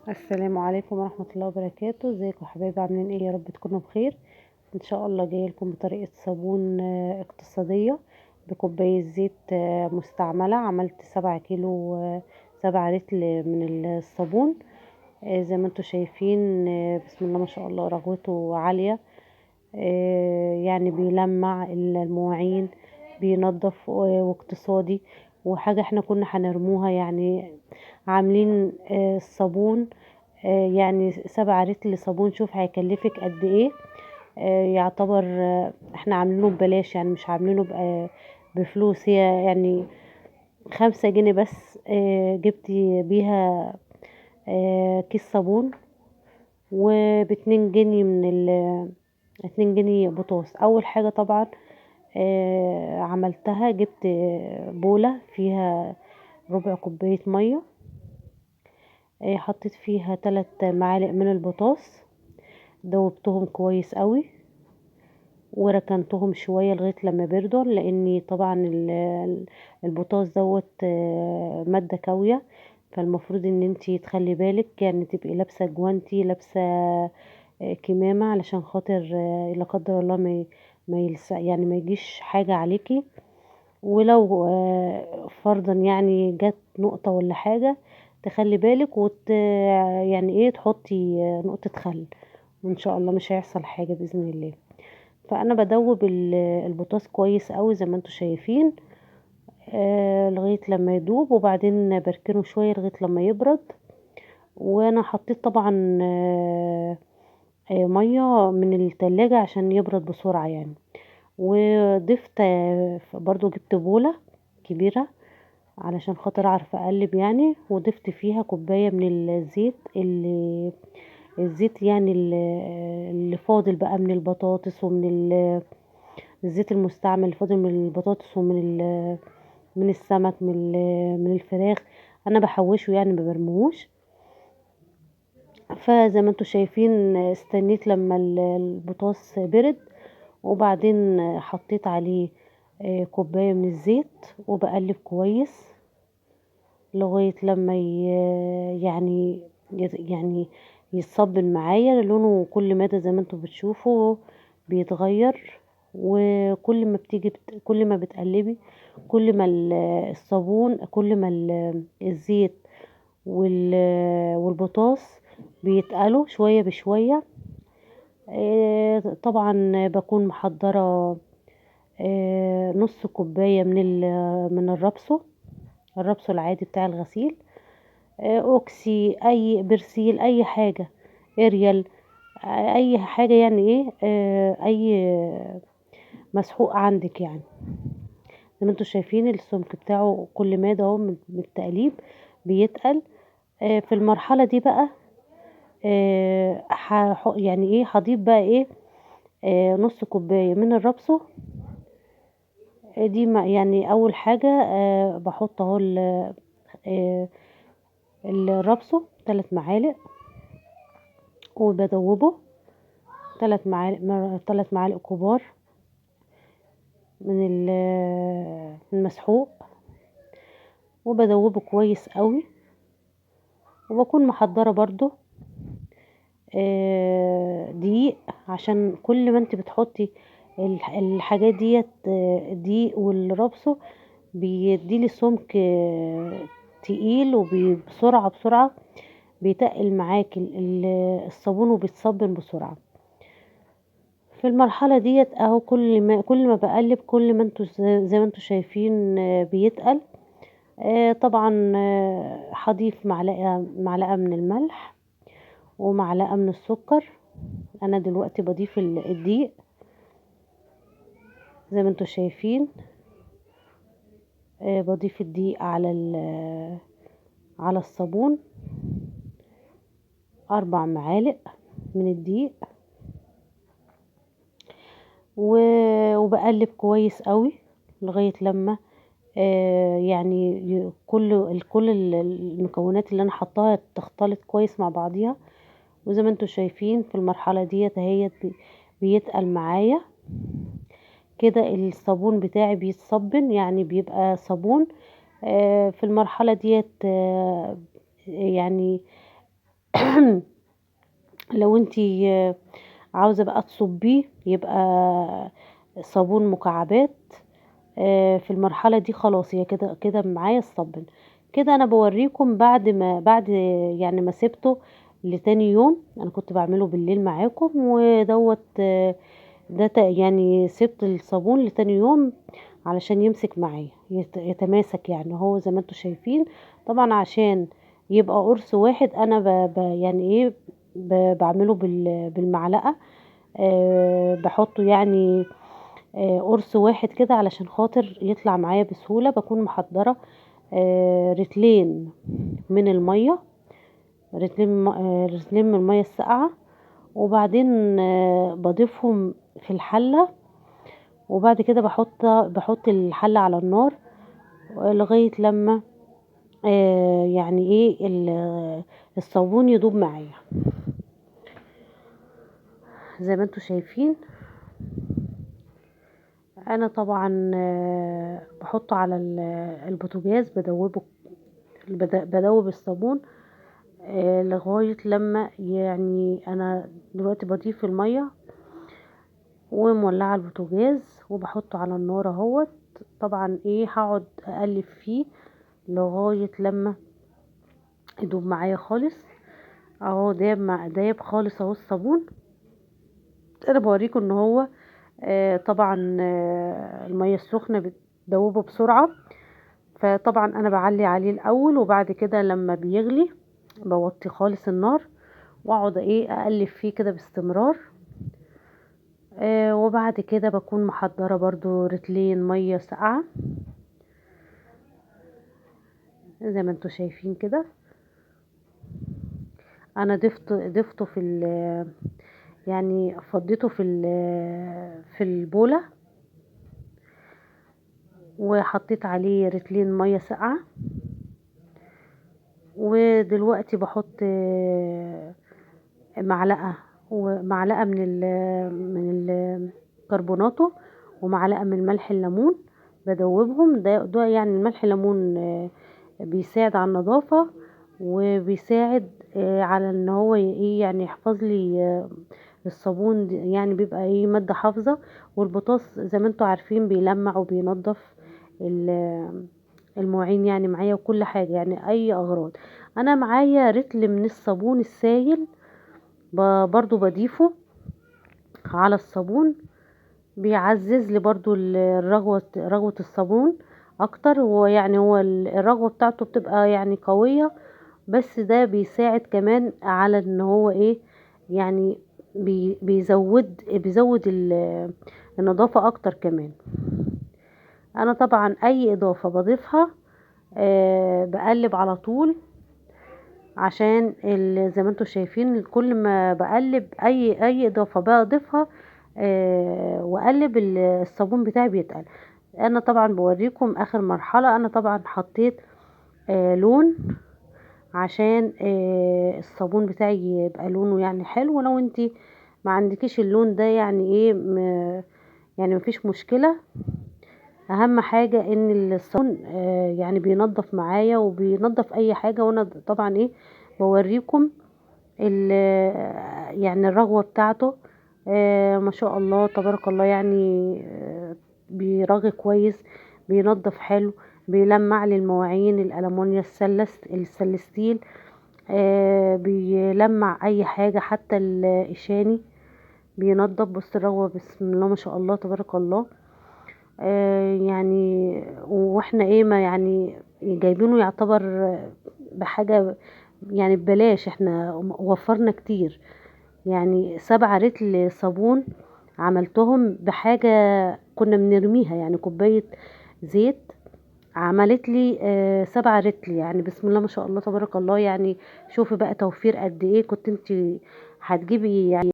السلام عليكم ورحمة الله وبركاته. ازيكم يا حبايبي؟ عاملين ايه؟ يا رب تكونوا بخير ان شاء الله. جاية لكم بطريقة صابون اقتصادية بكوباية زيت مستعملة. عملت 7 كيلو، 7 رتل من الصابون. زي ما انتم شايفين، بسم الله ما شاء الله، رغوته عالية، يعني بيلمع المواعين، بينظف، واقتصادي، وحاجة احنا كنا هنرموها. يعني عاملين الصابون، يعني 7 رتل صابون، شوف هيكلفك قد ايه. يعتبر احنا عاملينه ببلاش، يعني مش عاملينه بفلوس. هي يعني 5 جنيه بس، جبتي بيها كيس صابون، وب2 جنيه من 2 جنيه بطاس. اول حاجة طبعا عملتها، جبت بولة فيها ربع كوباية مية، حطيت فيها 3 معالق من البطاس، دوبتهم كويس قوي وركنتهم شوية لغاية لما بردوا، لاني طبعا البطاس دوت مادة كاوية، فالمفروض ان انتي تخلي بالك، يعني تبقي لابسة جوانتي، لابسة كمامة، علشان خاطر لا قدر الله ما يلس، يعني ما يجيش حاجة عليكي. ولو فرضا يعني جت نقطة ولا حاجة، تخلي بالك يعني ايه، تحطي نقطة خل، وان شاء الله مش هيحصل حاجة بإذن الله. فانا بدوب البطاس كويس قوي زي ما انتم شايفين، لغاية لما يدوب، وبعدين بركنه شوية لغاية لما يبرد. وانا حطيت طبعا مية من التلاجة عشان يبرد بسرعة يعني. وضفت برضو، جبت بولة كبيرة علشان خاطر اعرف اقلب يعني، وضفت فيها كوباية من الزيت، اللي الزيت يعني اللي فاضل بقى من البطاطس، ومن الزيت المستعمل اللي فاضل من البطاطس، ومن من السمك، من الفراخ، انا بحوشه يعني ما برميهوش. فزي ما انتم شايفين استنيت لما البطاس برد، وبعدين حطيت عليه كوباية من الزيت، وبقلب كويس لغاية لما يعني يتصبن معايا لونه. كل مادة زي ما انتم بتشوفوا بيتغير، وكل ما بتيجي كل ما بتقلبي، كل ما الصابون، كل ما الزيت والبطاس بيتقلوا شوية بشوية. طبعا بكون محضرة نص كوباية من الرابسو، الرابسو العادي بتاع الغسيل، اوكسي، اي برسيل، اي حاجة، اريال، اي حاجة يعني ايه، اي مسحوق عندك يعني. زي ما انتم شايفين السمك بتاعه كل ما ده اهو من التقليب بيتقل. في المرحلة دي بقى، يعني ايه، هضيف بقى ايه، نص كوباية من الرابسو. دي يعني اول حاجة، بحط اهو الرابسو 3 معالق وبدوبه، 3 معالق، 3 معالق كبار من المسحوق، وبدوبه كويس قوي. وبكون محضرة برضو دقيق، عشان كل ما انت بتحطي الحاجات ديت، الدقيق والرابسو بيديلي سمك تقيل، وبسرعة بسرعة بيتقل معاك الصابون وبيتصبن بسرعة. في المرحلة ديت اهو كل ما بقلب، كل ما انتوا زي ما انتوا شايفين، بيتقل. طبعا، هضيف معلقة من الملح ومعلقة من السكر. انا دلوقتي بضيف الدقيق زي ما انتوا شايفين، بضيف الدقيق على الصابون، 4 معالق من الدقيق، وبقلب كويس قوي لغاية لما يعني كل المكونات اللي انا حطاها تختلط كويس مع بعضيها. وزي ما انتوا شايفين في المرحلة ديت اهي بيتقل معايا كده الصابون بتاعي، بيتصبن يعني بيبقى صابون. في المرحلة ديت، يعني لو انتي عاوزة بقى تصبيه يبقى صابون مكعبات. في المرحلة دي خلاص هي كده كده معايا الصبن كده. انا بوريكم بعد ما بعد يعني ما سبته لتاني يوم، انا كنت بعمله بالليل معاكم ودوت ده يعني سبت الصابون لتاني يوم علشان يمسك معايا يتماسك يعني. هو زي ما انتم شايفين طبعا عشان يبقى قرص واحد انا يعني ايه بعمله بالمعلقة، بحطه يعني قرص واحد كده علشان خاطر يطلع معايا بسهولة. بكون محضرة رتلين من المية، رتلين من المية الساقعة، وبعدين بضيفهم في الحلة، وبعد كده بحط الحلة على النار لغاية لما يعني ايه الصابون يدوب معايا زي ما انتم شايفين. انا طبعا بحطه على البوتاجاز، بدوب الصابون لغاية لما يعني انا دلوقتي بضيف المية ومولعة البوتاجاز وبحطه على النار اهوت. طبعا ايه هقعد اقلب فيه لغاية لما يدوب معايا خالص اهو. داب خالص اهو الصابون. انا بوريكم ان هو طبعا المية السخنة بتدوبه بسرعة، فطبعا انا بعلي عليه الاول، وبعد كده لما بيغلي بوطي خالص النار واقعد ايه اقلب فيه كده باستمرار. وبعد كده بكون محضرة برضو رتلين مية ساقعة زي ما انتوا شايفين كده. انا ضفته في يعني فضيته في البولة، وحطيت عليه رتلين مية ساقعة. ودلوقتي بحط معلقة ومعلقة من الكربوناتو ومعلقة من ملح الليمون، بدوبهم. ده يعني الملح الليمون بيساعد على النظافة، وبيساعد على ان هو ايه يعني يحفظ لي الصابون، يعني بيبقى ايه مادة حافظة. والبطاطس زي ما انتوا عارفين بيلمع وبينظف المواعين يعني معايا وكل حاجة، يعني اي اغراض. انا معايا رتل من الصابون السايل برضو بضيفه على الصابون، بيعزز لي برضو رغوة الصابون اكتر. هو يعني هو الرغوة بتاعته بتبقى يعني قوية، بس ده بيساعد كمان على ان هو ايه يعني بيزود النظافة اكتر كمان. انا طبعا اي اضافة بضيفها بقلب على طول، عشان زي ما انتم شايفين كل ما بقلب اي اضافة بضيفها واقلب الصابون بتاعي بيتقل. انا طبعا بوريكم اخر مرحلة. انا طبعا حطيت لون عشان الصابون بتاعي يبقى لونه يعني حلو. ولو انتي ما عندكيش اللون ده يعني ايه يعني مفيش مشكلة. اهم حاجة ان الصابون يعني بينظف معايا وبينظف اي حاجة. وانا طبعا ايه بوريكم يعني الرغوة بتاعته، ما شاء الله تبارك الله، يعني بيرغي كويس، بينظف حلو، بيلمع لي المواعين الألمونيا السلستيل، بيلمع اي حاجة حتى الإشاني بينظف. بص الرغوة بسم الله ما شاء الله تبارك الله. يعني واحنا ايه ما يعني جايبينه يعتبر بحاجة يعني ببلاش، احنا وفرنا كتير. يعني 7 رتل صابون عملتهم بحاجة كنا بنرميها، يعني كوباية زيت عملت لي 7 رتل، يعني بسم الله ما شاء الله تبارك الله. يعني شوفي بقى توفير قد ايه. كنت انت هتجيبي يعني